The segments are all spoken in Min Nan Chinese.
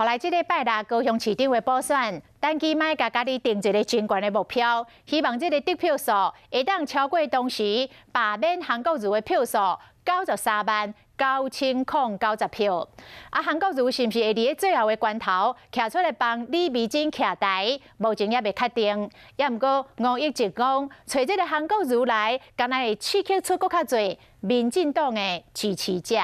予來這禮拜六高雄市長的補選，陳其邁共家己定一个真懸的目標，希望這个得票數會當超過當時罷免韓國瑜的票數93萬9090票。啊，韓國瑜是毋是會佇咧最後的關頭徛出來幫李眉蓁徛台？目前猶未確定。猶毋過吳益政講，揣這个韓國瑜來，敢若會刺激出閣較濟民進黨的支持者。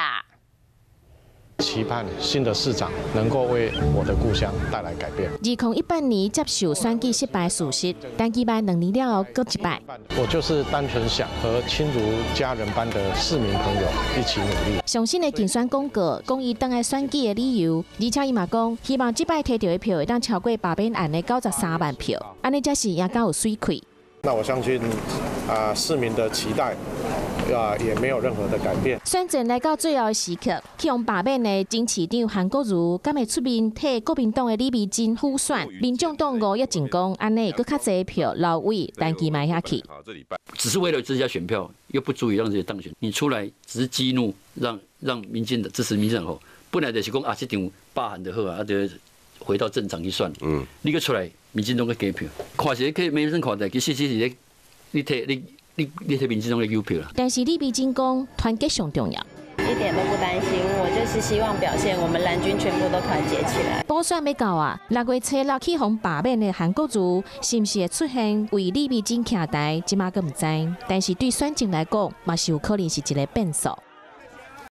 期盼新的市長能夠為我的故鄉帶來改變。2018年接受選舉失敗事實，陳其邁2年了後閣一擺。我就是單純想和親如家人般的市民朋友一起努力。上新的競選廣告，講伊轉來選舉的理由，而且伊嘛講，希望這擺提著的票會當超過罷免案的93萬票，按呢才是贏較有水氣。那我相信啊，市民的期待啊，也沒有任何的改變。選戰來到最後的時刻，去予罷免的前市長韓國瑜，敢會出面替國民黨的李眉蓁輔選？民眾黨吳益政講，按呢會閣較濟票留位陳其邁遐去。只是為了增加選票，又不足以讓這些當選。你出來只是激怒，讓民進黨支持民進黨後，本來就是講啊，這場罷韓就好啊，啊就回到正常去算。你閣出來，民進黨閣加票，看是去沒人看的，其實是咧，你替你。你你替民進黨咧糾票啦。但是李眉蓁講團結上重要，一點都不擔心，我就是希望表現我們藍軍全部都團結起來。補選欲到啊，6月初六去予罷免的韓國瑜，是毋是會出現為李眉蓁徛台，這馬閣毋知。但是對選情來講，嘛是有可能是一个變數。